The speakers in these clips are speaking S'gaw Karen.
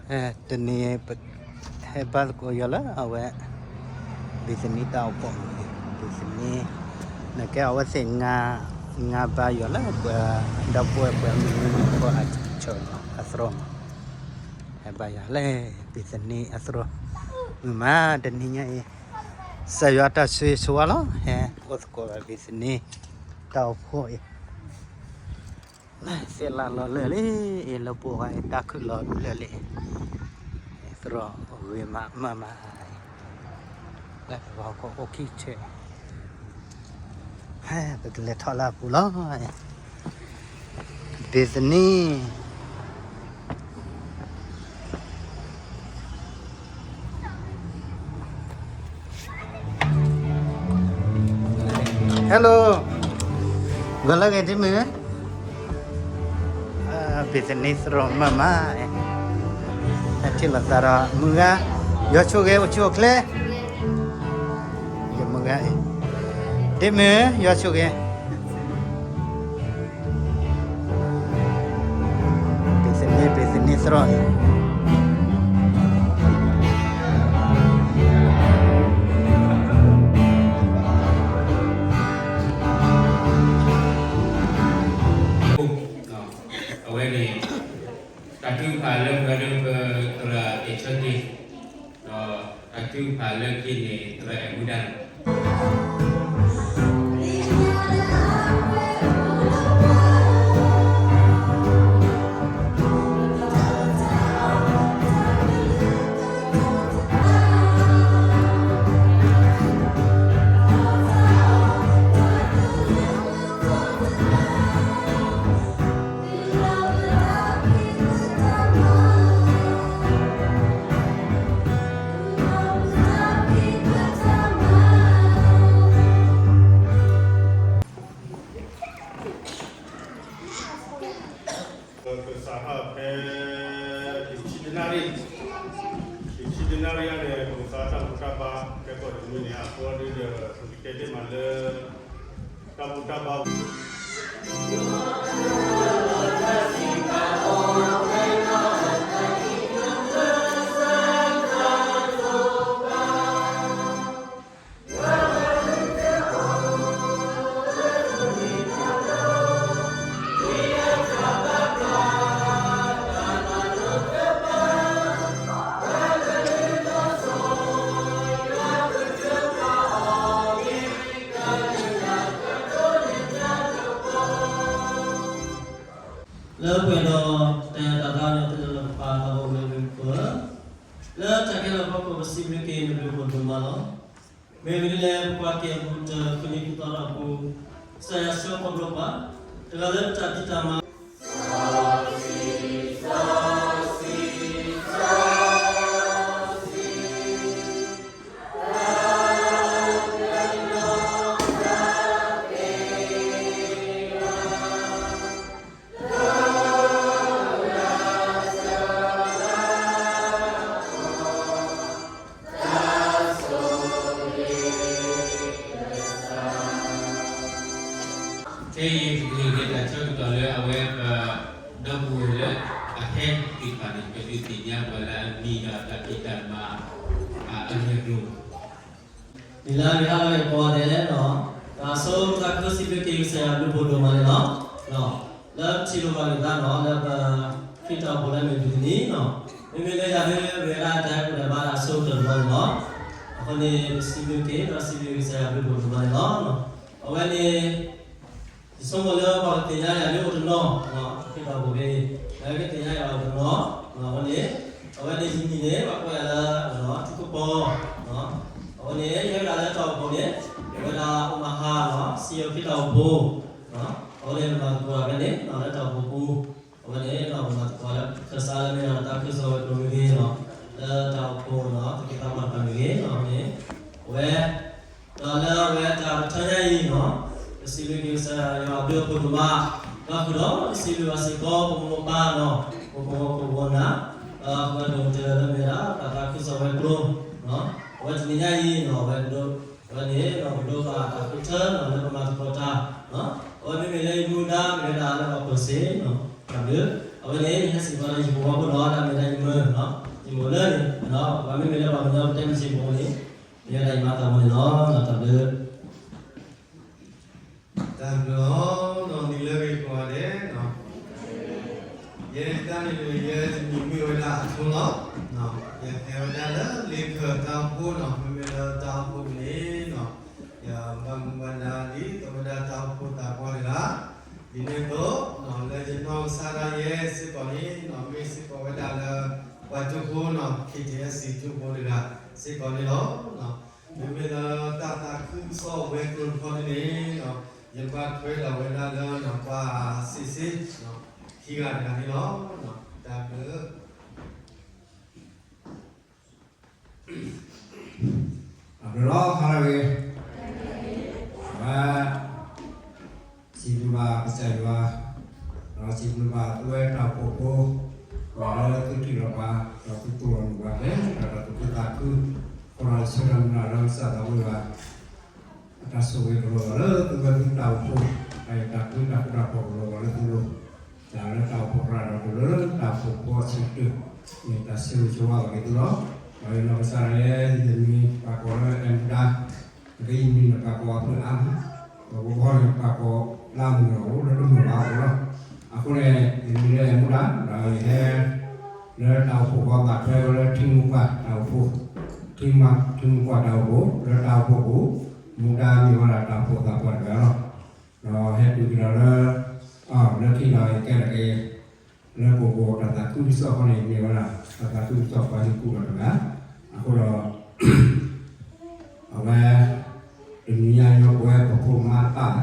ဖဲတနံၤ ပဟဲဘါသကိးယွၤလၢအဝဲ ဘံၣ်သနံတၢ်အိၣ်ဖှိၣ်မုၢ်ဂ့ၤ, ဘံၣ်သနံ နကဲအဝဲသ့ၣ် ငါဘါယွၤလၢပှၤဒီပုၢ်ဝဲၢ်ပှၤမုၢ်နံၤဖိအဆၢလီၤအသရိာ်မး, ဟဲဘါယွၤလၢ ဘံၣ်သနံအသရိာ်မုၢ်မး တနံၤညါအံၤ ကစၢ်ယွၤတၢ်ဆိၣ်ဂ့ၤဆိၣ်ဝါလီၤ ဟဲအိၣ်သကိးဘၣ်ဘံၣ်သနံတၢ်အိၣ်ဖှိၣ်အံၤ သ့ၣ်လၢလီၤလၢာ်လံ, အံၤလၢပှၤအံၤတၢ်ခုၣ်လီၤလၢာ်လံ, သရိာ်ဂ့ၤမးမးမး, လၢပှၤဟီၣ်ခိၣ်အိၣ်ခံဆဲး, ပကလဲၤထီၣ်လၢအပူၤလီၤ, ဘံၣ်သနံ Hello, ဂီၤလၢဂ့ၤဒ်မုၢ်, ဘံၣ်သနံသရိာ်မးမး, ဟဲထံၣ်လိာ်သးဒီးမုၢ်ဂၤ, ယွၤဆိၣ်ဂ့ၤအိၣ်ဆူၣ်အိၣ်ချ့, ယမုၢ်ဂၤအံၤ, ဒ်မုၢ် ယွၤဆိၣ်ဂ့ၤ ဘံၣ်သနံ ဘံၣ်သနံသရိာ်န့ၣ် အဝဲန့ၣ် တၢ်ထုကဖၣ်လၢပှၤဒီးပသရၣ်သ့ၣ်ဆၢက့ၤ, ဒီးတၢ်ထုကဖၣ်လၢခံန့ၣ် သရၣ်အဲၣ်မူဒါန့ၣ် ပကစးထီၣ်ဖဲ တဆံတနၣ်ရံၣ်, တဆံတနၣ်ရံၣ်အံၤန့ၣ် ပကစးထီၣ်တၢ်ဘူၣ်တၢ်ဘါ ကဲကီၢ်တမံၤန့ၣ် အဃိဒီး ပကတဲသ့မးလၢ တၢ်ဘူၣ်တၢ်ဘါ လၢပှဲၤဒီး တၢ်အဲၣ်တၢ်သး တၢ်လၢပပၢ်သးဘိမ့ၢ်ဝံၤပၢ်, လၢတၢ်ခဲလၢာ်ဖီခိၣ် ပစံးဘျုးက့ၤနဘျုးဖှိၣ်ဒိၣ်မးလီၤ. မ့ၢ်ဝံၤဒ်လဲၣ် ပကွၢ်က့ၤအပူၤ တၢ်ခံနံၣ်ခံသီအပူၤ, ကစၢ်ယွၤဆှၢခီဖျိပှၤ တဂၤလၢတၢ်ဖံးတၢ်မၤ ခဲအံၤပကလဲၤတၢ်ဆၢကတီၢ်လၢအဝဲပဒီပုၢ်ဝဲၢ်လၢအဟဲသ့ၣ်တဖၣ်န့ၣ် ပဒုးသ့ၣ်ညါပှၤလၢအမံၤဒီးတၢ်ဖံးတၢ်မၤအလဲၤကျိၤ နံၤလၢအဂ့ၤဟါလၢအဂ့ၤကိးဂၤဒဲးလီၤ. တၢ်ဆိကမိၣ်သးခုစံးဘျုးက့ၤကစၢ်ယွၤဘျုးဖှိၣ်ဒိၣ်မးန့ၣ်လီၤ. လၢထံၣ်လိာ်ဘၣ်က့ၤသးနီၤ လၢပခရံာ်တၢ်အိၣ်ဖှိၣ်လၢမ့ၢ်ဘံၣ်သနံနီၤ, မ့မ့ၢ်လၢယၤဒ်မ့ၢ်ဝဲဒၣ်တၢ်အဲၣ်ကူၣ်တၢ်ဘါတၢ်အဆိကတၢၢ်တဘျီန့ၣ်လီၤ. အဃိန့ၣ် ပစံးဘျုးက့ၤ ဒီးစံးဘျုးက့ၤကစၢ်ယွၤဘျုးဖှိၣ်ဒိၣ်မးန့ၣ်လီၤ. အဝဲန့ၣ် ယဆိကမိၣ်လၢပှၤကသ့ၣ်ညါယၤလၢအိၣ်တနီၤ, ခရံာ်တၢ်အိၣ်ဖှိၣ်ဖဲအံၤ လၢကသ့ၣ်ညါယၤအိၣ်တနီၤ, အဝဲန့ၣ် အဝဲန့ၣ်ယမံၤန့ၣ် ပှၤကိးယၤလၢ ထူကပီၤ, အဝဲန့ၣ် ယဲဒၣ်လၢတၢ်အိၣ်ဖှိၣ်န့ၣ် အဝဲဒၣ်အိၣ်မဟါလီၤ စံယိၤခရံာ်တၢ်အိၣ်ဖှိၣ်, အဝဲန့ၣ်ပမၤသကိးတၢ်ဖဲန့ၣ် လၢတၢ်အိၣ်ဖှိၣ်ပူၤ, အဝဲန့ၣ် ပမၤသကိးလၢ ခၢၣ်စးလၢမ့ၢ်ဒၣ်တၢ်ခုကစီၣ်ဝဲၤကျိၤမ့ၢ်ဂ့ၤလီၤ, လၢတၢ်အိၣ်ဖှိၣ်လီၤ သက့သးပှၢ်တဖၣ်မ့ၢ်ဂ့ၤလီၤန့ၣ်, အဝဲ ဒီးလၢအဝဲတၢ်ကထၢညါအံၤနီၤ, ပစံးဘျုးက့ၤကစၢ်ယွၤအဘျုးအဖှိၣ်ဒိၣ်မး, ဒီးဃုာ်ဒီးစံးဘျုးဘၣ်စ့ၢ်ကီး ပမိၢ်ပၢ်နီၤ, ပပှၤဟီၣ်ခိၣ်ဖိနီၤ, ဒီးပှၤဒိၣ်ကတၢၢ်လၢမ့ၢ်ဒၣ် တၢ်သးခုကစီၣ်ဝဲၤကျိၤ, အဝဲတနံၤညါအံၤနီၤ အဝဲဒိး အဝဲန့ၣ်နီၤ ပဒိးဘၣ်တၢ်ဃုထၢနီၤ လၢပမၤသကိးတၢ်, အဝဲမ့မ့ၢ်လၢယမူဒါမ့ၢ်ဝဲဒၣ်လၢပှၤပၢၤစ့နီၤ, တၢ်ဘျုး, အဝဲန့ၣ် ယဟဲစံးဘၣ်ဒီးယဟံၣ်ဖိဃီဖိနီၤ တၢ်မ့ၢ်ဒၣ်ယမုၢ် ယမိၢ်လၢန့ၣ် ပှၤမ့မ့ၢ်လၢပှၤကညီပတဲမုၢ်ဆ့ၣ်ဖိန့ၣ် ယဲဒၣ်ယမၤသးဝဲန့ၣ်လီၤ. တၢ်ဘျုး တၢ်ဘျုးလီၤ. နီၢ်နံၤလၢဂ့ၤကိးဂၤဒဲး, ယဲတၢ်န့ၣ်န့ၣ် ယဲတမံၤမ့ၢ်ဝဲဒၣ်အထိလီၤ. ယဟဲဝဲဒၣ်လၢလ့ခၢၣ်တၢ်အိၣ်ဖှိၣ်နီၤ, မ့မ့ၢ်လၢတၢ်အိၣ်ဖှိၣ်န့ၣ်နီၤ, ယဘၣ်မူဘၣ်ဒါဒ်သိးဝဲဒၣ်တၢ်အိၣ်ဖှိၣ်သးပှၢ်တဂၤ, ဒ်န့ၣ်အသိး လၢယနီၢ်ကစၢ်ဒၣ်ယဲစ့ၢ်ကီးန့ၣ်နီၤ, မ့ၢ်စ့ၢ်ကီးဝဲဒၣ်လၢ ပှၤကၠိဖိနီၤ, ခ့ၣ်ကၠ့အစံၣ်ကၠိဖိတဂၤစ့ၢ်ကီးန့ၣ်လီၤ. မ့မ့ၢ်လၢတၢ်သးခုကစီၣ်ဝဲၤကျိၤတခီန့ၣ်န့ၣ်, ယဘၣ်ထွဲဒီးဝဲဒၣ်လၢပှၤစ့ၢ်စ့ၢ် ခံဂၤတဂၤန့ၣ်လီၤ. တၢ်ဘျုး တၢ်ဘျုးလီၤ. ဟါလၢအဂ့ၤ, အဝဲ စံးဘျုးဘၣ်ကစၢ်ယွၤ, ဒီးစံးဘျုးဘၣ်သုဝဲတၢ်အိၣ်ဖှိၣ်ဖိ, ဒီးလၢသုထံၣ်လိာ်ပှၤ, ဒီးသုတူၢ်လိာ်မုာ်ပှၤက့ၤ, ဒီးဒီးသုသးခု, အဃိဒီးဆၢထၢၣ်မုၢ်လၢ်လၢကစၢ်သးဝံၣ်ဘၣ် အတၢ်ဆိၣ်ဂ့ၤကလီၤဘၣ်လၢသုဝဲသုတၢ်အိၣ်ဖှိၣ်, တၢ်အံၤတၢ်ဃုတၢ်ဃုတၢ်ဖီၣ်ကလီၤဘၣ်လၢသုလိၤ, တၢ်လၢတၢ်အိၣ်ဖှိၣ်သရၣ်ဒီးတၢ်လၢတၢ်အိၣ်ဖှိၣ်ဖိအဆၢကတၢၢ်, မ့ၢ်တၢ်ဆိၣ်ဂ့ၤဆိၣ်ဝါဘၣ်က့ၤသုလီၤ. ဒီးယနီၢ်ကစၢ်ဒၣ်ယဲ ယတမံၤပှၤကိးလၢအဲၣ်မူဒါ, အကဲယမံၤန့ၣ်ပှၤကိးအဖုအါမး, ဒီးပဘီန့ၣ်ပှၤကိးလၢအမုာ်ဒီးအိၣ်လၢတမုာ်ဘၣ်အိၣ်လီၤ. အဃိန့ၣ် ယမံၤလၢအဲၣ်မူဒါ ဒီးယဟဲ လၢတၢ်အိၣ်ဖှိၣ်ပှၤဘၣ်ထွဲဝဲလၢထံမူပှၢ်တၢ်အိၣ်ဖှိၣ်, ထံမူပှၢ်တၢ်အိၣ်ဖှိၣ် လၢတၢ်အိၣ်ဖှိၣ်ပူၤ, မူဒါမ့ၢ်ဝဲဒၣ်တၢ်အိၣ်ဖှိၣ်သးပှၢ်တဂၤလီၤ. ဒီးဟဲတုၤကဒီးလၢ လၢခံဒီးယကဲထီၣ်က့ၤ လၢပဂီၢ်တၢ်သးခုကစီၣ်အဃိန့ၣ် မ့ၢ်ဝဲဒၣ် တၢ်သးခုကစီၣ်ပှၤဟံၣ်ကူၣ်ဒီးတဂၤ, အဃိဒီး အဝဲ တနံၤညါအံၤပဝဲပဖိမါတပၣ်,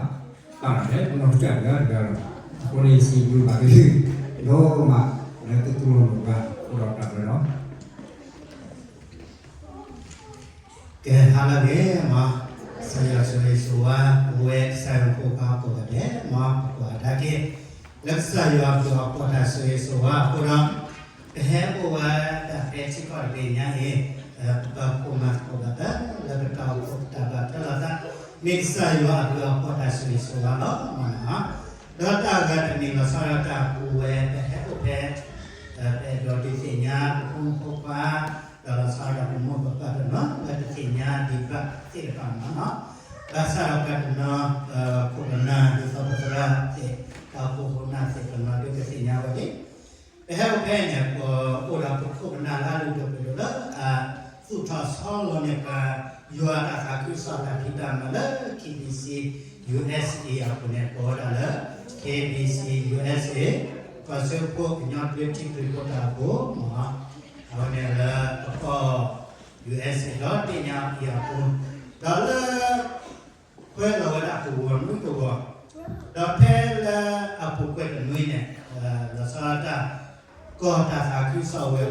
ပာ်လီၤထဲပနီၢ်ကစၢ်တဂၤတဂၤလီၤ. အဃိန့ၣ် ယစံးဘျုးဘၣ်က့ၤသု ဒိၣ်မး လၢသုတူၢ်လိာ်မုာ်ပှၤ အဃိဒီးတၢ်ဘျုးလီၤ. ကဲ ဟါလၢအဂ့ၤမး, ကစၢ်ယွၤဆိၣ်ဂ့ၤဆိၣ်ဝါ ပဝဲကစၢ်ယွၤဖိခွါကိးဂၤဒဲးမး, ပကွၢ်ကဒါက့ၤ လၢကစၢ်ယွၤအဘျုးအဖှိၣ်တၢ်ဆိၣ်ဂ့ၤဆိၣ်ဝါအဃိဒီး ပဟဲအိၣ်ဝဲဒၣ်ဖဲထံကီၢ်တဘ့ၣ်ညါအံၤ, ပဘၣ်ဖှိၣ်မၤသကိးဘၣ်တၢ် လၢပတၢ်အိၣ်ဖှိၣ်ပတၢ်ဘၣ်ထွဲလိာ်သး, မ့ၢ်ကစၢ်ယွၤအဘျုးအဖှိၣ်တၢ်ဆိၣ်ဂ့ၤဆိၣ်ဝါလီၤ. ဒီးတၢ်ဂၤတမံၤလီၤဆီဒၣ်တၢ်အိၣ်ဝဲ ပဟဲအိၣ်ဖဲ ပအဲၣ်ဒိးဒုးသ့ၣ်ညါ ပဖိမုၣ်ဖိခွါ ဒီးလီၤဆီဒၣ်တၢ်ပမိၢ်ပပၢ်တနီၤ လၢတသ့ၣ်ညါဒံးဘၣ်သ့ၣ်တဖၣ်မးနီၤ, ဘၣ်ဆၣ်ဒီးပှၤတနီၤ ခိၣ်ပနၢ်ဒ်သိးပသရၣ်သ့ၣ် တၢ်အိၣ်ဖှိၣ်ခိၣ်ပနၢ်သ့ၣ်တနီၤဒုးကသ့ၣ်ညါဝဲလံ. ပဟဲအိၣ်ဖဲန့ၣ် ပအိၣ်ဒီးပခိၣ်ပနၢ်လၢအလုၢ်ဒိၣ်ပှ့ၤဒိၣ်လၢ အသူၣ်ထီၣ်ဆီလီၤန့ၢ်ပှၤ ယွၤအတၢ်သးခုကစီၣ်တၢ်ဖံးတၢ်မၤလၢ KBC USA အပူၤန့ၣ် ကိးဝဲဒၣ်လၢ KBC USA ကီၢ်စၢဖှိၣ်ကညီဘျၢထံခရံာ်ဖိတၢ်အိၣ်ဖှိၣ်မး, အဝဲန့ၣ်လၢပကီၢ် USA ဒီးသ့ၣ်ညါအံၤအပူၤ, ဒီးလၢ ကွဲးလီၤဝဲဒၣ်ကဝီၤနွံကဝီၤ, ဒီးဖဲလၢအပူၤကွံာ်တနွံန့ၣ် လီၤဆီဒၣ်တၢ် ကီၢ်တၢ်သးခုကစီၣ်ဝဲၤကျိၤ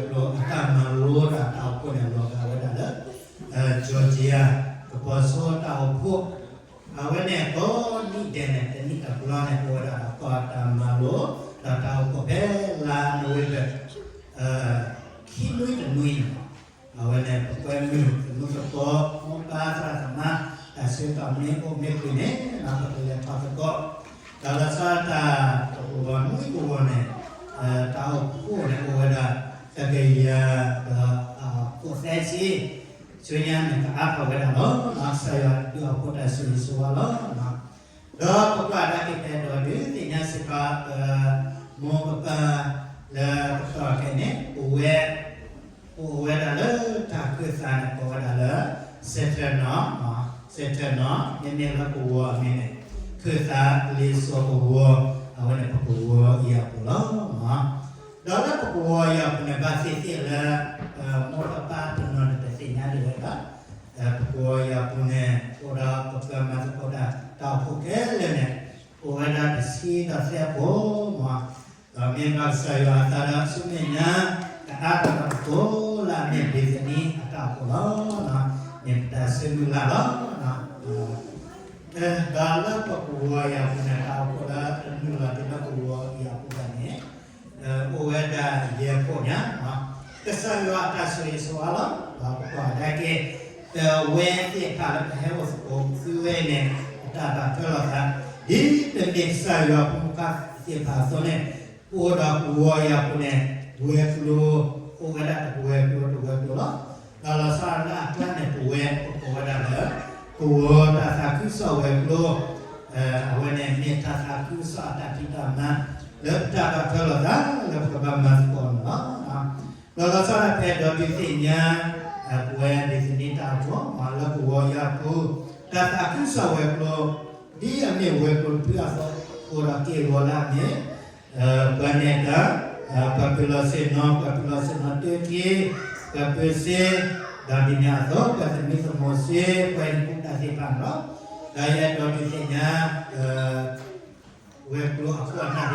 အတၢ်မၤလိတၢ်တၢ်အိၣ်ဖှိၣ်န့ၣ် လီၤဂာ်ဝဲဒၣ်လၢ Georgia ကပီၤစိတၢ်အိၣ်ဖှိၣ်, အဝဲန့ၣ်ကိးနံၣ်ဒဲးန့ၣ် တနံၣ်တဘျီန့ၣ် အိၣ်ဝဲဒၣ်ဒီးကီၢ်တၢ်မၤလိ ဒီးတၢ်အိၣ်ဖှိၣ်ဖဲလါနိၣ်ဝ့ဘၢၣ် ခံနွံတနွံန့ၣ်, အဝဲန့ၣ် ပကွဲမုာ်သမူသကိး မိၢ်ပၢ်သရၣ်သမါ တၢ်ဆၢကတီၢ်မ့ၢ်အိၣ်မ့ၢ်ပှဲၤန့ၣ် ပကလဲၤထီၣ်သကိး, ဒီးလီၤဆီဒၣ်တၢ်တကဝီၤနွံကဝီၤန့ၣ် တၢ်အိၣ်ဖှိၣ်န့ၣ်အိၣ်ဝဲဒၣ် တကယၤဒီး ဃိးသၢဆံ, ဆူညါန့ၣ် ကအါထီၣ်ဝဲဒၣ်လီၤ. ကစၢ်ယွၤဒုးအိၣ်ဖှိၣ်တၢ်ဆိၣ်ဂ့ၤဆိၣ်ဝါလီၤ. ဒီးပကွၢ်ကဒါက့ၤဖဲဒီးဒုးသ့ၣ်ညါစ့ၢ်ကီး ပမိၢ်ပပၢ်လၢပတီၢ်ခဲအံၤန့ၣ် အိၣ်ဝဲ အိၣ်ဝဲဒၣ်လၢတၢ်ခၢၣ်သးန့ၣ် ကိးဝဲဒၣ်လၢ စဲးထၢၣ်နီၣ်, စဲးထၢၣ်နီၣ် မ့မ့ၢ်လၢပဝီၤအမံၤန့ၣ် ခၢၣ်သးလ့စီကဝီၤ အဝဲန့ၣ်ပကဝီၤအံၤအပူၤလီၤ. ဒီးလၢပကဝီၤအံၤအပူၤန့ၣ် ဘၣ်သ့ၣ်သ့ၣ်လၢ မိၢ်ပပၢ်တနီၤန့ၣ် တသ့ၣ်ညါဒံးဝဲဘၣ် ပကဝီၤအံၤအပူၤန့ၣ် အိၣ်ဒီးပပှၤမၤသကိးတၢ် တၢ်အိၣ်ဖှိၣ်ခဲလၢာ်န့ၣ် အိၣ်ဝဲဒၣ်တဆံဒီးသၢဖိမး, ဒီးမ့ၢ်ဘၣ်ကစၢ်ယွၤအသးဒီးဆူမဲာ်ညါ ကအါထီၣ်ဒီးပကိးလၢအမ့ၢ်ဘ့ၤသနံအတၢ်အိၣ်ဖှိၣ်လီၤ. မ့ၢ်ပတၢ်ဆၢမုၢ်လၢ်လီၤ. ဒီးလၢပကဝီၤအံၤအပူၤန့ၣ် တၢ်အိၣ်ဖှိၣ်လၢတနုာ်လီၤတုၤလၢပကဝီၤအံၤအပူၤဘၣ်န့ၣ် အိၣ်ဝဲဒၣ်ယဲၢ်ဖိညါ, ကစၢ်ယွၤအတၢ်ဆိၣ်ဂ့ၤဆိၣ်ဝါလီၤ. ဒီးပကွၢ်ကဒါက့ၤ ပဝဲသ့ၣ်တဖၣ်လၢပဟဲအိၣ်သကိးသုဝဲအံၤန့ၣ် ပတၢ်ဘၣ်ထွဲလိာ်သး ဒ်ပမ့ၢ်ကစၢ်ယွၤဖိမုၣ်ဖိခွါသ့ၣ်တဖၣ်အသိးန့ၣ် ပအိၣ်ဒီးပဝီၤအံၤအပူၤန့ၣ် ဝဲၤကျိၤ အိၣ်ဝဲဒၣ်တဝဲၤကျိၤတဝဲၤကျိၤလီၤ. ဒီးလီၤဆီဒၣ်တၢ်အကျါန့ၣ် ပဝဲပကိးဝဲဒၣ်လၢ ကဝီၤတၢ်သးခုကစီၣ်ဝဲၤကျိၤ, အဝဲန့ၣ်မ့ၢ်တၢ်သးခုကစီၣ်အတၢ်ဖံးတၢ်မၤ လၢပတၢ်ဘၣ်ထွဲလိာ်သးလၢပကဘၣ်မၤသကိးန့ၣ်လီၤ. ဒီးလီၤဆီဒၣ်ဖဲဒီးဒုးသ့ၣ်ညါ ပဝဲဒုးသန့ၤတၢ်အိၣ်ဖှိၣ် မ့ၢ်လၢကဝီၤယၤပူၤ တၢ်သးခုကစီၣ်ဝဲၤကျိၤ ဒ်အမ့ၢ်ဝဲၤကျိၤတဖုအသိး အိၣ်ဒီးက့ၢ်ဂီၤလၢအမ့ၢ် ပှၤနဲၣ်တၢ်, ပှၤပၢၤလီၢ်ဆ့ၣ်နီၤ, ပှၤပၢၤလီၢ်ဆ့ၣ်နီၤတၢ်ခံ, ပှၤပၢၤစ့, ဒီးဒ်န့ၣ်အသိး ပှၤသမံသမိးစ့ ပှၤဟံၣ်ကူၣ်တၢ်သ့ၣ်တဖၣ်န့ၣ်လီၤ. ဒီးယအဲၣ်ဒိးဒုးသ့ၣ်ညါ ဝဲၤကျိၤအခိၣ်အနၢ်သ့ၣ်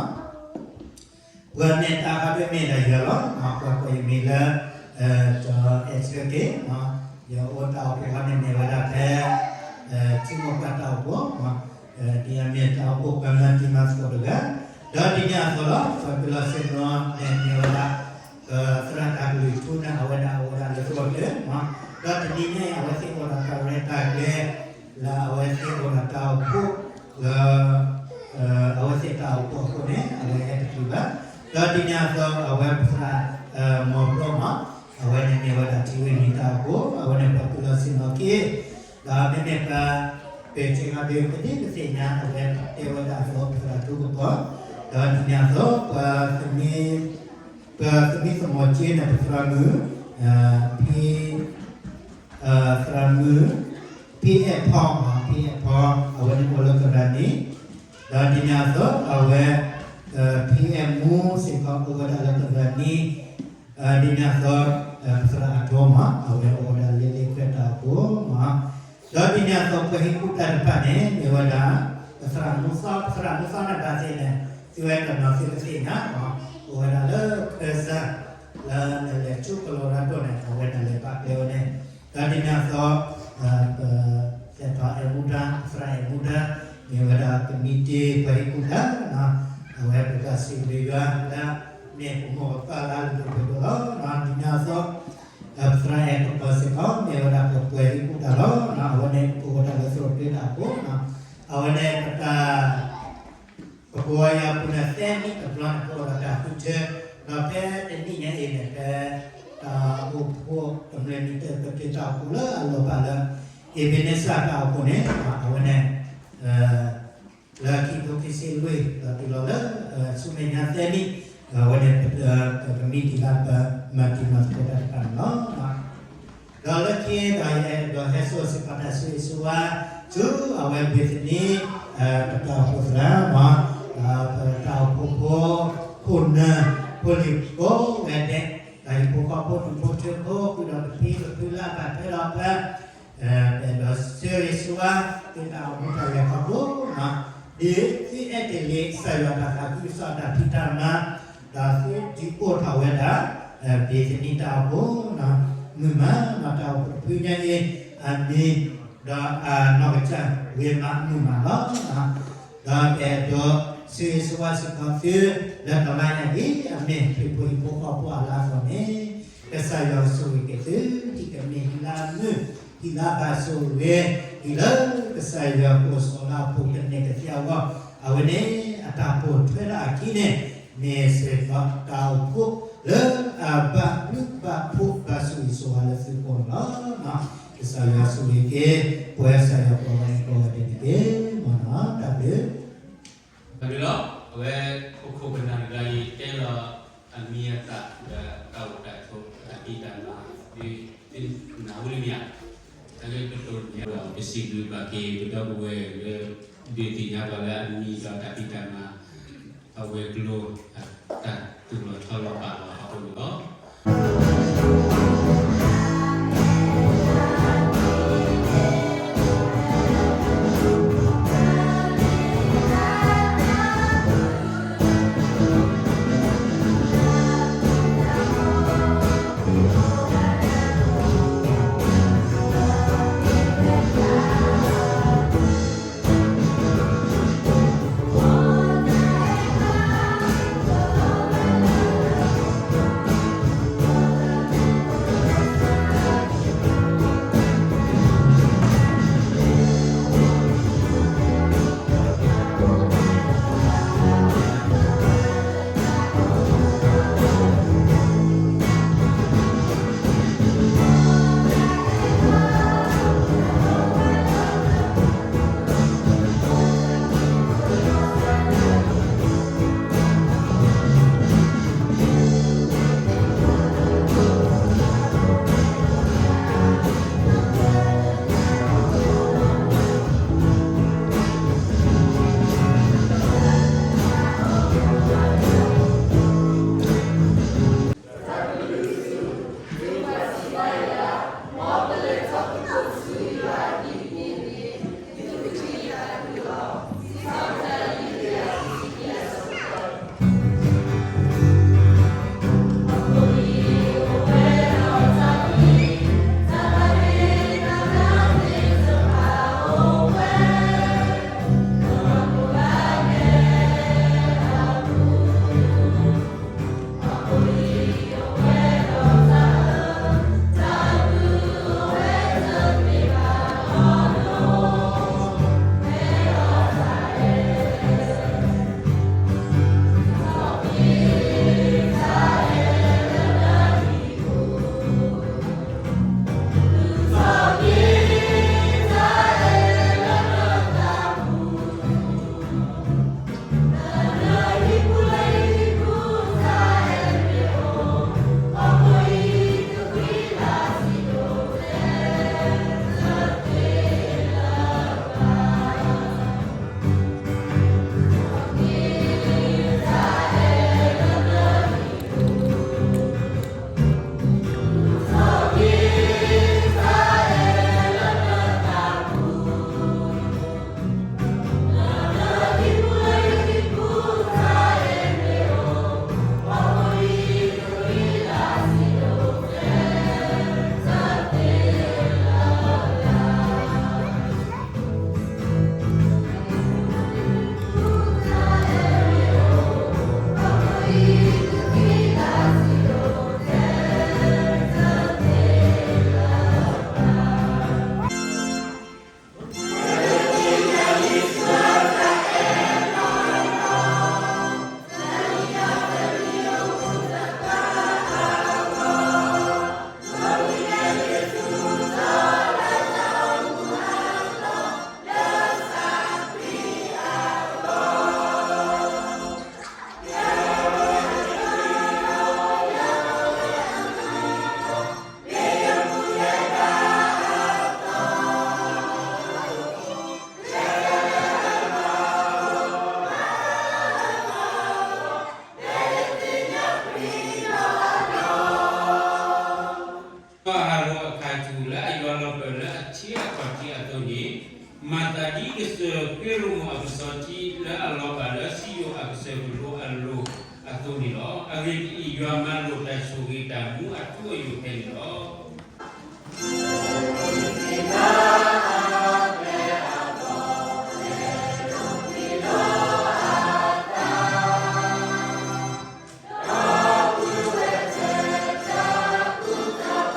တဖၣ်န့ၣ်လီၤ. ပှၤနဲၣ်တၢ်ဃီဒ်မ့ၢ်ဒၣ်ယၤလီၤ. ပှၤကိးယမံၤလၢ ကၠီအဲၣ်ဆၢက့ၤ, ယအိၣ်တၢ်အိၣ်ဖှိၣ်အီၤန့ၣ်မ့ၢ်ဝဲဒၣ်ဖဲ ထံမိၢ်ပှၢ်တၢ်အိၣ်ဖှိၣ်, ဒ်အမ့ၢ်တၢ်အိၣ်ဖှိၣ်ပှၤမၤတံၤမၤသကိးတဂၤ, ဒီးဒ်န့ၣ်အသိးလီၤ ပှၤပၢၤလီၢ်ဆ့ၣ်နီၤန့ၣ်မ့ၢ်ဝဲဒၣ် ပသရၣ်တၢ်ကလုၢ်ထူန့ၣ် အဝဲဒၣ်အိၣ်ဝဲဒၣ်လၢသရိာ်တၢၢ်, ဒီးတနံၤညါအံၤ အဝဲသ့ၣ်အိၣ်ဒီးတၢ်ရဲၣ်တၢ်ကျဲၤ လၢအဝဲသ့ၣ်အိၣ်ဒီးတၢ်အိၣ်ဖှိၣ် လၢ အဝဲသ့ၣ်တၢ်အိၣ်ဖှိၣ်အဃိန့ၣ် အဝဲဟဲတတုၤဘၣ်. ဒီးဒ်န့ၣ်အသိး အဝဲပသရၣ် မီၤဘျီမး အဝဲန့ၣ်မ့ၢ်ဝဲဒၣ်ထံဝ့ၢ်နံၤတၢ်အိၣ်ဖှိၣ် အဝဲန့ၣ်ပှၤပၢၤလီၢ်ဆ့ၣ်နီၤက့ၤ, ဒီးမ့မ့ၢ်ပှၤ ပှဲၤစ့ၣ်နီၤဒုး ပဒ့ပသ့ၣ်ညါအဝဲတဲဝဲဒၣ်အသိး ပသရၣ်ထူကပီၤ, ဒီးဒ်န့ၣ်အသိး ပှၤ ပှၤသမံသမိးက့ၤန့ၣ် ပသရၣ်မုၣ် ဖံ သရၣ်မုၣ် ဖံအဲၣ်ဖီ, ဖံအဲၣ်ဖီ အဝဲန့ၣ်အိၣ်လၢကရၤနံ, ဒီးဒ်န့ၣ်အသိး အဝဲ ဖံအဲၣ်မူစ့ၢ်ကီးအိၣ်ဝဲဒၣ်လၢကရၤနံ, ဒ်န့ၣ်အသိး ပသရၣ်အတီမး အဝဲအိၣ်ဝဲဒၣ်လၢလ့ၣ်ခွဲးတၢ်အိၣ်ဖှိၣ်မး, ဒီးဒ်န့ၣ်အသိး ပှၤဟံၣ်ကူၣ်တၢ်တဖၣ်န့ၣ် မ့ၢ်ဝဲဒၣ် ပသရၣ်မူသီ, ပသရၣ်မူသီန့ၣ်ဘၣ်သ့ၣ်န့ၣ် သုဝဲတနီၤသုကသ့ၣ်ညါ အိၣ်ဝဲဒၣ်လၢခၢစၢ် လၢနလဲၤဆူကလီၤရၤဒိၣ်န့ၣ် အဝဲဒၣ်လဲၤဘၣ်ကျဲဝဲန့ၣ်, ဒီးဒ်န့ၣ်အသိး ပ သဲးထီၣ်အဲၣ်မူဒါ, သရၣ်အဲၣ်မူဒါ မ့ၢ်ဝဲဒၣ်ကမံးတံာ် ပှၤဟံၣ်ကူၣ်တၢ်, အဝဲပတၢ်စံးဘျုးယွၤလၢ မ့ၢ်ပမိၢ်ပပၢ်လၢအလုၢ်ဒိၣ်ပှ့ၤဒိၣ်လီၤ. ဒ်န့ၣ်အသိး ပသရၣ်အဲၣ်ကပီၤစ့ၢ်ကီး မ့ၢ်ဝဲဒၣ်ပှၤပှၤဟံၣ်ကူၣ်တၢ်လီၤ. အဝဲန့ၣ် ပအိၣ်ဝဲဒၣ်လၢသရိာ်တၢၢ်တၢ်အိၣ်ဖှိၣ်, အဝဲန့ၣ်ပတၢ် ပကဝီၤယၤပူၤန့ၣ် သၢနံၣ်တဘျီန့ၣ် ပအိၣ်ဒီးတၢ်ဃုထၢ, ဒီးဖဲတနံၣ်ညါအံၤန့ၣ် ဖဲ တၢ်အိၣ်ဖှိၣ်ကမျၢၢ်နံၣ်တၢၢ်ပတၢၢ်တၢ်အိၣ်ဖှိၣ်လၢအလီၤဘၣ်လၢ အ့ဘ့းနံစၢၣ်တၢ်အိၣ်ဖှိၣ်န့ၣ် အဝဲန့ၣ် လၢခံကထိခံဆံလွံၢ် ဒီးတုၤလီၤလၢ ဆူမဲာ်ညါသၢနံၣ် အဝဲန့ၣ် ပကမံတံာ်လၢပမၤတံၤမၤသကိးတၢ်တဖၣ်န့ၣ်လီၤ. ဒီးလၢခံဒီးယအဲၣ်ဒိးဟဲစိာ်စ့ၢ်ကီးတၢ်ဆိၣ်ဂ့ၤဆိၣ်ဝါ ဆူအဝဲဘ့းသနံ ပတၢ်အိၣ်ဖှိၣ်သရၣ်မး ပတၢ်အိၣ်ဖှိၣ်ဖိ ခိၣ်နၢ် ဖိလံၤကိးဂၤဒဲး တၢ်ဟံၣ်ဖိဃီဖိ ဒူၣ်ဖိထၢဖိ ဃုာ်ဒီးတဖံးတဖုလၢအဘၣ်ထွဲဒီးပှၤ ပအဲၣ်ဒိးဆိၣ်ဂ့ၤဆိၣ်ဝါ သုတၢ်အိၣ်မူတၢ်လဲၤခီဖျိ ဒ်သုအဲၣ်ကလံးကစၢ်ယွၤတၢ်သးခုကစီၣ်တၢ်ဖံးတၢ်မၤ ဒီးသုဒုးအိၣ်ထီၣ်ဝဲဒၣ် ဘ့းသနံတၢ်အိၣ်ဖှိၣ် မုာ်မး တၢ်အိၣ်ဖှိၣ်တဖုညါအံၤ အမံၤ ဒီးအနီၢ်ကစၢ်ဂ့ၤမးမုာ်မးလီၤ. ဒီးပအဲၣ်ဒိးဆိၣ်ဂ့ၤဆိၣ်ဝါစ့ၢ်ကီးသု လၢတလါညါအံၤ အမ့ၢ်ဟံၣ်ဖိဟံၣ်ဖိဃီဖိအလါအသိးန့ၣ် ကစၢ်ယွၤဆိၣ်ဂ့ၤက့ၤသု ဒ်ကမ့ၢ်ဟံၣ်လါမုၢ် ဟံၣ်လါဘၣ်ဆိၣ်ဂ့ၤ ဟံၣ်လၢကစၢ်ယွၤကိးစီၤလၢအပူၤကန့ၢ်ကသ့အဂီၢ် အဝဲန့ၣ် အတၢ်ပိာ်ထွဲလၢအခံန့ၣ် မ့ၢ်စ့ၢ်ကီးတၢ်အိၣ်ဖှိၣ်လၢအဘၣ်ဘျုးဘၣ်ဖှိၣ်ဘၣ်ဆိၣ်ဂ့ၤဆိၣ်ဝါလၢသုကိးန့ၣ်လီၤ. ကစၢ်ယွၤဆိၣ်ဂ့ၤက့ၤ ပဝဲကစၢ်ယွၤကိးဂၤဒဲးကိးဂၤဒဲးန့ၣ်တက့ၢ် မ်နတၢ်ဘျုး တၢ်ဘျုးလီၤ. အဝဲ ပခိၣ်ပနၢ်တဂၤအံၤ တဲလီၤအမံၤအသၣ်ဒီးတၢ်အိၣ်တၢ်ဆိး တၢ်ဖံးတၢ်မၤ ဒ်သုနၢ်ဟူလၢမ့ၢ်ဧါ. တၢ်လၢပတိၢ်န့ၣ်ဒီး ပစံးဘျုးဘၣ်က့ၤ ပဒီပုၢ်ဝဲၢ်လၢ ဒုးသ့ၣ်ညါပှၤလၢအမံၤဒီးတၢ်ဖံးတၢ်မၤ အဝဲၤကျိၤ တၢ်တူၢ်လီၤဆီလီၤပာ်လီၤအဃိန့ၣ်လီၤ. လီၤထံလၢအလီၤဘၣ်လၢစံယိၣ်အကစၢၢ်ကလိအလိၤအသိးန့ၣ်လီၤ. အဂ့ၢ်ဒ်အံၤ, ယွၤမၤလိာ်တၢ်ဆိၣ်ဂ့ၤတၢ်မူအထူအယိာ်ဖဲန့ၣ်လီၤ. တနံၤအံၤ သုသးခုဧါ. သးခုနီၤ, ထံၣ်ဘၣ်ဖဲမုၢ်ဘၣ်နီၤ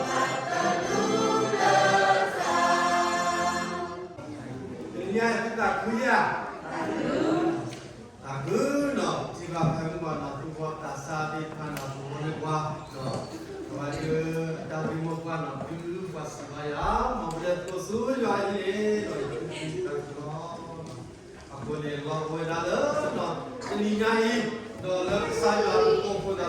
သူၣ်ဘီၣ်သးစၢ်သ့ၣ်တဖၣ်နီၤ သူၣ်ဘီၣ်လၢပှၤနီၤ, အဝဲဒၣ်အတၢ်ဂ့ၢ်မိၢ်ပှၢ်နီၤ သုပှၤစံးဘၣ်ယၤ မ်ပလဲၤသကိးဆူယွၤအဟံၣ်န့ၣ်ဒီး ယသုတၢ်ကလီ အဃိန့ၣ် လီၤအိၣ်ဝဲဒၣ်လၢ တနံၤညါအံၤ ဒီးလၢကစၢ်ယွၤအဘျုးအဖှိၣ်အဃိ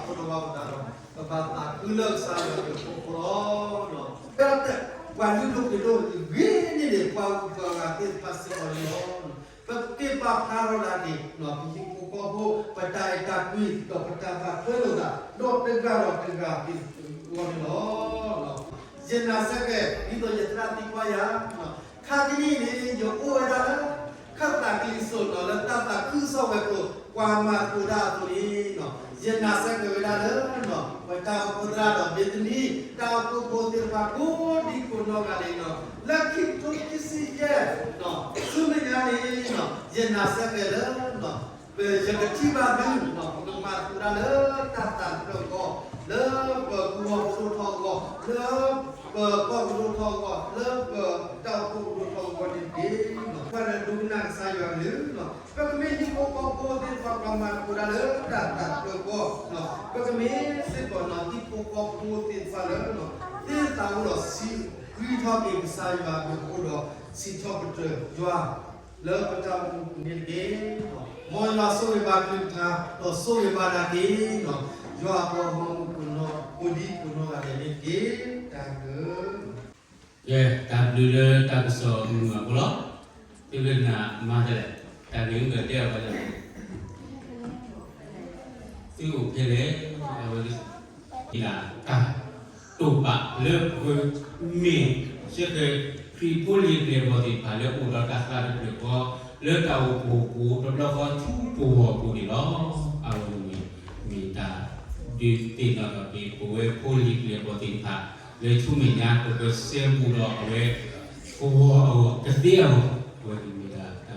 သတးဒီး ပဟဲပာ်ဖှိၣ်ထီၣ်ဘၣ်ပသးဒီး ပဘၣ်သးခုလၢကစၢ်ယွၤအဘျုးအဖှိၣ်အဃိလီၤ. ဖဲတၢ်ပှၤလုၢ်ဒိၣ်ပှ့ၤဒိၣ်အဂ့ၢ်န့ၣ်န့ၣ် ပှၤဂုၤပှၤဂၤသ့ၣ်တဖၣ်စ့ၢ်ကီးန့ၣ်လီၤ. ပက့ၤပာ်ဖျါထီၣ်ဒၣ်က့ၤ ပဟံၣ်ဖိဃီဖိ ပတၢ်အဲၣ်တၢ်ကွံ ဒီးပတၢ်ဘၣ်ထွဲလိာ်သး ဒီးတဂၤဒီးတဂၤသ့ၣ်တဖၣ်အဂီၢ်န့ၣ်လီၤ. ယနာ်စ့ၢ်ကီး ဒ်သိးယသရၣ်သံကွၢ်ယၤ ခါကနံၣ်အံၤန့ၣ် ယအိၣ်ဝဲဒၣ်လၢ ခၢၣ်သးကလံၤစိးနီၤ လၢတၢ်သးခုကစီၣ်ဝဲၤကျိၤ ပှၤမၤသကိးတၢ်အသိးန့ၣ်နီၤ ယနာ်စ့ၢ်ကီးဝဲဒၣ်လၢ ပတၢ်အိၣ်ဖှိၣ်သရၣ်ဒီး မ့ၢ်တနံၤ တၢ်အိၣ်ဖှိၣ်ဖိသ့ၣ်တဖၣ်ကိးဒံကိးနီၢ်ဂၤန့ၣ်နီၤ လၢခံကထိခံဆံယဲၢ် ဆူမဲာ်ညါန့ၣ်နီၤ ယနာ်စ့ၢ်ကီးလၢ ပယကထံၣ်ဘၣ်သုနီၤ ပကမၤသကိးတၢ်လၢတၢ်သးတဖျၢၣ်အဂီၢ် လၢပကူၣ်ဘၣ်ကဒိၣ်ထီၣ်အဂီၢ် လၢပကီၢ်ကဒိၣ်ထီၣ်အဂီၢ် လၢပတၢ်အိၣ်ဖှိၣ်ကဒိၣ်ထီၣ်အဂီၢ်န့ၣ်တက့ၢ်. ပှၤလၢဒိကနၣ်ကစၢ်ယွၤကလုၢ်နီၤ ပကမ့ၢ်ဟံၣ်ဖိဃီဖိသ့ၣ်တဖၣ် ပှၤမၤသကိးတၢ်လၢတၢ်သးတဖျၢၣ်အဂီၢ် ပကမ့ၢ်စ့ၢ်ကီးနီၤ ဟံၣ်ဖိဃီဖိသ့ၣ်တဖၣ်လၢ သ့ၣ်သးအိၣ်ဒီးစံး ဃံထီၣ်က့ၤကစၢ်ယွၤအဘျုးအဖှိၣ်ဒီး စံးထီၣ်ပတြၢၤယွၤ လၢပတၢ်အိၣ်မူပူၤန့ၣ်တက့ၢ်. မ်ယွၤဆိၣ်ဂ့ၤဘၣ်ကလုၢ်ကထါ ဒီးဆိၣ်ဂ့ၤဘၣ်ဒၣ်က့ၤနီၤ ယွၤအပှၤဂီၢ်မုၢ်ကိးနီၢ် ကိးဒံကိးနီၢ်ဂၤဒဲးန့ၣ်တက့ၢ်. တၢ်ဘျုး ကဲ တၢ်ဘျုးလၢတၢ်ကစီၣ်မုာ်အဃိလီၤ. သုကနၣ်မၤဒ်လဲၣ်, တၢ်ဂ့ၢ်မုၢ်ကတဲအီၤဘၣ်လဲၣ် သုအိၣ်ဖဲလဲၣ်, အဝဲ တၢ်တိာ်ပာ်လၢပမ့ၢ် စ့ၢ်ကီး ခရံာ်ဖိလံၤကျဲၤဘီၣ်သ့ၣ်တဖၣ် လၢအိၣ်ဒီးတၢ်သးတဖျၢၣ်ဃီ လၢတၢ်အိၣ်ဖှိၣ်အပူၤ တဘျီဃီဆူပဂီၢ်အပူၤန့ၣ်လီၤ. အဝဲန့ၣ် မ့ၢ်တၢ်ဒုးသ့ၣ်နီၣ်ထီၣ်က့ၤ ပဝဲဖိလံၤကျဲၤဘီၣ်သ့ၣ်တဖၣ် လၢဆူမဲာ်ညါ ပကစဲဘူးဒီးအဝဲ ပဂီၢ်အဂီၢ် ကသ့အဂီၢ် အဝဲန့ၣ်မ့ၢ်ဒၣ်တၢ်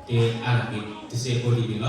တဲအါထီၣ်က့ၤတစဲးဖိဒ်န့ၣ်လီၤ. ဒ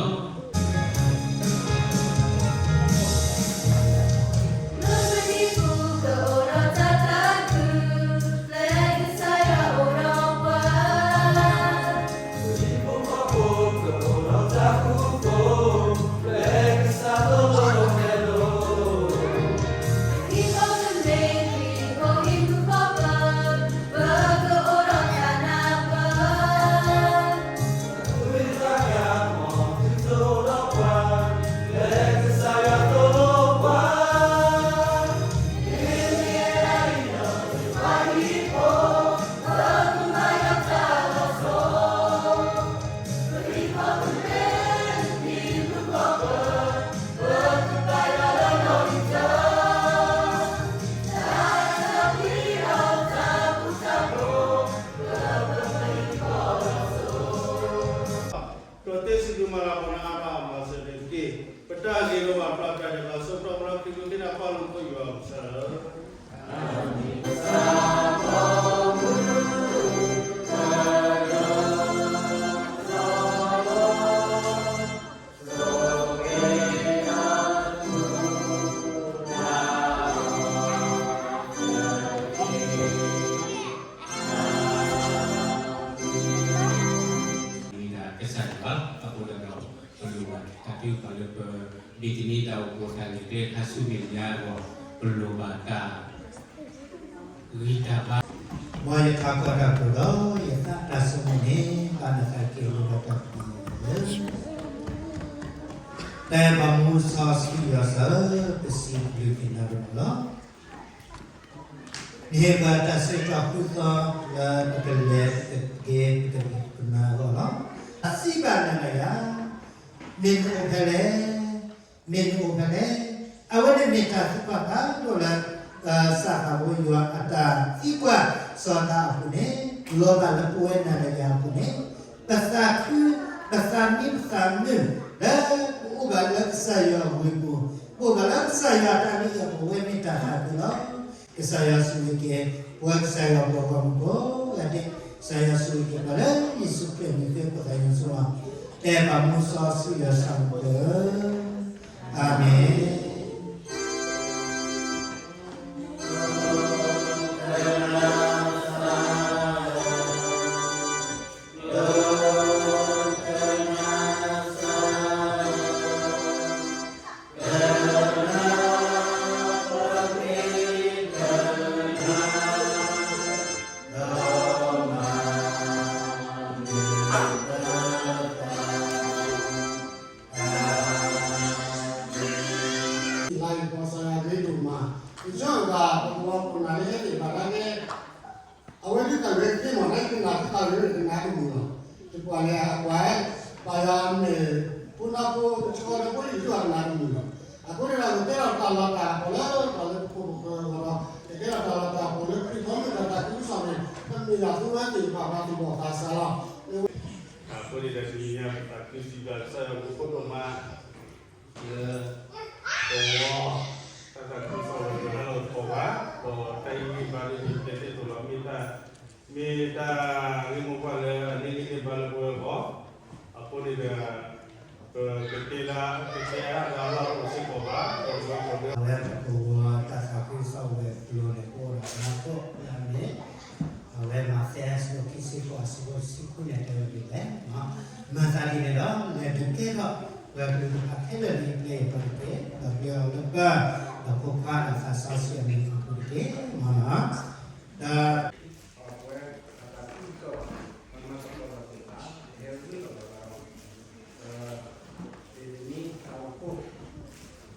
ီးတဲစံးဘျုးမၤလၤကပီၤနၤအါထီၣ် မၤစၢၤတက့ၢ်. ပတၢ်ဂ့ၤလီၤဘၣ်ဖျါဖျါဒီး ဘၣ်ဆိးပတြၢၤမၤလီၤခရံာ်ဖိသ့ၣ်တဖၣ် လၢမူခိၣ်ယွၤအကစၢ်လၢ မ့ၢ်ဒၣ်ကစၢ်ယွၤအဃိဒီး ပလိၣ်ဘၣ်တၢ်ထုကဖၣ်လၢပဒိးသန့ၤတၢ်အိၣ်ဖှိၣ်တၢ်လဲၤကျဲခါဆူမဲာ်ညါအဂီၢ် ပလိၣ်ဘၣ်တၢ်ဂံၢ်တၢ်ဘါ မ်ယထးခီၣ်တၢ်ကိးဒီး ယသးတၢ်ဆိကမိၣ်န့ၣ် ဘၣ်နသးက့ၤလိာ်ဒီးတၢ်ပူၤလၢ တၢ်အဲၣ်ပှၤမူစီဆှံယွၤစၢ်ဧၢ, ပစံးဘျုးက့ၤနၤဒိၣ်မးလီၤ. နဟ့ၣ်ပှၤတၢ်ဆၢကတီၢ်ဃုသီ လၢပကလဲၤပကက့ၤ ပကဒိကနၣ်အဂီၢ်လီၤ. အစံးဘၣ်နၤဒီးယၤ, မ့ၢ်နအိၣ်ဖဲလဲၣ်, မ့ၢ်နအိၣ်ဖဲလဲၣ်. အဝဲန့ၣ်မ့ၢ်တၢ်သံကွၢ်ဖးဒိၣ်လၢ ကစၢ်သးဘိယွၤအတၢ်သံကွၢ်စီၤသးအပူၤန့ၣ် လီၤဘၣ်လၢပဝဲနၤဒီးယၤအပူၤန့ၣ်, ပသးခု, ပသးမံပသးမုာ်, လၢပအိၣ်ဘၣ်လၢကစၢ်ယွၤအဝ့ၢ်ပူၤ, ပအိၣ်ဘၣ်လၢကစၢ်ယွၤအတၢ်မ့ၢ်အပူၤ အဝဲမ့ၢ်တၢ်သးခုလီၤ. ကစၢ်ယွၤဆိၣ်ဂ့ၤက့ၤ ပဝဲကစၢ်ယွၤအပှၤဂီၢ်မုၢ်ကိးဂၤဒဲး, ကစၢ်ယွၤဆိၣ်ဂ့ၤက့ၤပှၤလၢယ့ၣ်ၡူးခရံာ်အမံၤ ဃ့ပသးယွၤဆိၣ်ဂ့ၤ, တဲဘၣ်မူစီဆှံယွၤဆၣ်မုာ်တၢ်, အၤမ့ၣ်. လၢကစၢ်ယွၤဂ့ၤဒိၣ်မး, ယဆၢဂ့ၤဘၣ် ပကဝီၤခိၣ်နၢ်လၢဟဲသ့ၣ်တဖၣ်လၢကဲ အဝဲဒ်တၢ်ဂ့ၤသ့မ့ၢ် နကနၣ်သ့ၣ်တဖၣ်ဂ့ၤ ကနၣ်တမုာ်လီၤ. တကွၢ်လဲၣ်အကွၢ်, ပၢ်ယွၤမ့ၢ် ဖိနၢ်ဖိတဆှီလၢဖိလံၤဒုးအကနၣ်တမုာ်လီၤ. အဃိန့ၣ်ဒီး ကကဲထီၣ်တၢ်လီၤတၢ်အဖီၣ်လၢ ပှၤလၢပခိၣ်ပဃၢၤအဂီၢ်ဒီး ကကဲထီၣ်တၢ်လီၤတၢ်အဖီၣ်လၢခရံာ်ဖိမ့ၢ်တၢ်သးခုကစီၣ်န့ၣ် ကမ့ၢ်ဒၣ်သုဝဲသ့ၣ်တဖၣ်ပှၤသူၣ်ဘီၣ်သးစၢ်လီၤ. အဃိန့ၣ်ဒီး တနံၤညါပသးခုစံးဘျုးကစၢ်ယွၤပခိၣ်ဒိၣ်မး လၢ ပဝီ တၢ်သးခုကစီၣ်ဝဲၤကျိၤဟဲလီၤသကိးပှၤ, ဒီးတၢ်အံၤန့ၣ်ဘၣ်ဒ်န့ၣ် တဲသ့ၣ်သိးလီၤ မ့ၢ်တၢ်, မ့ၢ်တၢ်ဂ့ၢ်မိၢ်ပှၢ်လၢအန့ၢ်ဂံၢ်န့ၢ်ဘါလၢပဝဲအဂီၢ်, အဃိန့ၣ်ဒီး ပကတဲလၢ ပကတဲအါဂၤလီၤ ပစ့ၢ်ကီးဘၣ် ပဝဲပှၤဒီး အဝဲပကဝီၤတၢ်သးခုကစီၣ်ဝဲၤကျိၤန့ၣ် ကအိၣ်ဒီးအါထီၣ်လၢအမ့ၢ် အဝဲမးသဲအဆၢဒိၣ်ခံဆံဃိး အဆၢဖိတဆံဃုန့ၣ် တဲဝဲဒ်လဲၣ်, မၤသးဒ်န့ၣ်ဒီး လဲၤဒုးကဲထီၣ် ပှၤကလုာ်တဖၣ်ခဲလၢာ်လၢပျဲၢ်ပှၤတက့ၢ်, ဒီးပျဲအီၤလၢပၢ် ဒီးဖိခွါဒီးသးစီဆှံအမံၤအပူၤတက့ၢ်, မၤ ပဝဲတၢ်သးခုကစီၣ် ပမၤသကိးတၢ်သ့ၣ်တဖၣ် ပဟဲဝဲလီၤဘၣ်ဒီး တနံၤတၢ်အိၣ်ဖှိၣ်, တၢ်အိၣ်ဖှိၣ်ဖိ တၢ်အိၣ်ဖှိၣ်ဖိသီဖိဖိနၢ်သ့ၣ်တဖၣ် အိၣ်သကိးဝဲ ဒီးတၢ်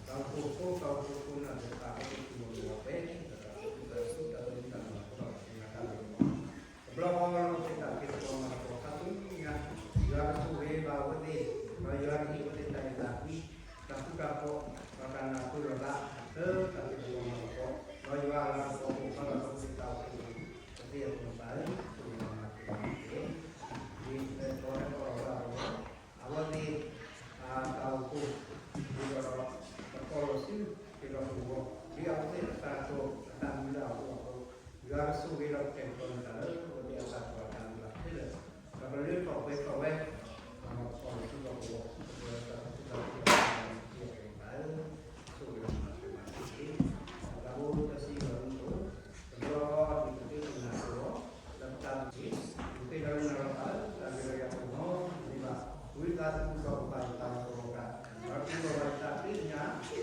သူၣ်ခုသးခုတၢ်မၤသကိးတၢ်သ့ၣ်တဖၣ်လီၤ. တဘျီဃီလၢပတၢ်ဖံးသကိးမၤသကိးခါဆူညါ, ယွၤကဆိၣ်ဂ့ၤဘၣ်အဝဲသ့ၣ်, ဒီးယွၤကဟ့ၣ်အဝဲသ့ၣ်တၢ်အဲၣ်တၢ်ကွံ, တၢ်ဃူတၢ်ဖိး, ဒီးတၢ်နၢ်ပၢၢ်လိာ်သး လၢတၢ်ဖံးသကိးမၤသကိး, ဒီးယွၤအလၤကပီၤကအိၣ်ဖျါထီၣ်လၢပသ့ၣ်တဖၣ်အအိၣ် ပသ့ၣ်အပှၤဘၣ်ဧၢ, ဆိၣ်ဂ့ၤမၤစၢၤတၢ်တက့ၢ်. ဒ်ပတဲထီၣ်ဝဲဒၣ်အဂီၢ်, အဝဲသ့ၣ် အတၢ်အိၣ်ဖှိၣ် ဒ်သိးဒီး ပကိးလီၤစု က့ၤဒီးပဂီၢ် ဒ်အဝဲသ့ၣ်အတၢ်တိာ်အတၢ်မုၢ်လၢ်အဃိအဃိ, ယွၤကဆိၣ်ဂ့ၤဒီးကတဲာ်ကတီၤန့ၢ်တၢ်လၢအဝဲသ့ၣ်အတၢ်တိာ်အတၢ်မုၢ်လၢ်ခဲလၢာ်, ဒီးကလၢထီၣ်ပှဲၤထီၣ်ဝဲ, ဒီးပကိးလီၤစုဒီးပဂီၢ် ကစၢ်ယွၤတၢ်သူၣ်ထီၣ်ဖှိၣ်ဒီးပတၢ်သ့ၣ်တဖၣ် ဆိၣ်ဂ့ၤမၤစၢၤတၢ်တက့ၢ်. တၢ်ဘျုးတၢ်စံးဘျုးမုၢ်ဒိၣ်, တဘျီဒ်ပသုတနၢ်ပၢၢ်အီၤ လၢပတၢ်သ့ၣ်, ပဃ့ဒီးနၤလီၤသးလၢတၢ်ဂ့ၤဒီးယၤတနီၤတမံၤဘၣ်, ဝံသးစူၤဒီးပပာ်ယသးလီၤပဂီၢ်တၢ်, ဒီး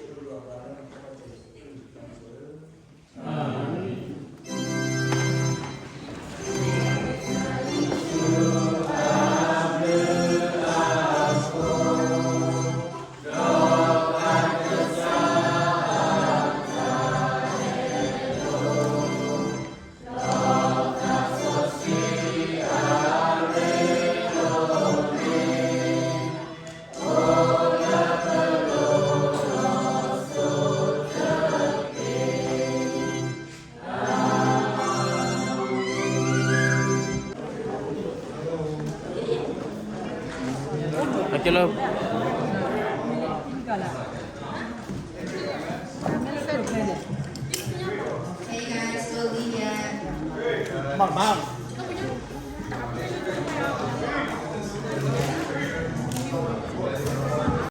တူၢ်လိာ်ဘၣ်ယသးသ့ၣ်ညါ, တူၢ်လိာ်ဘၣ်လၢနဖိခွါကစၢ်ယ့ၣ်ၡူးခရံာ်အမံၤလီၤ. Hey guys, go Olivia. Come on, Mom.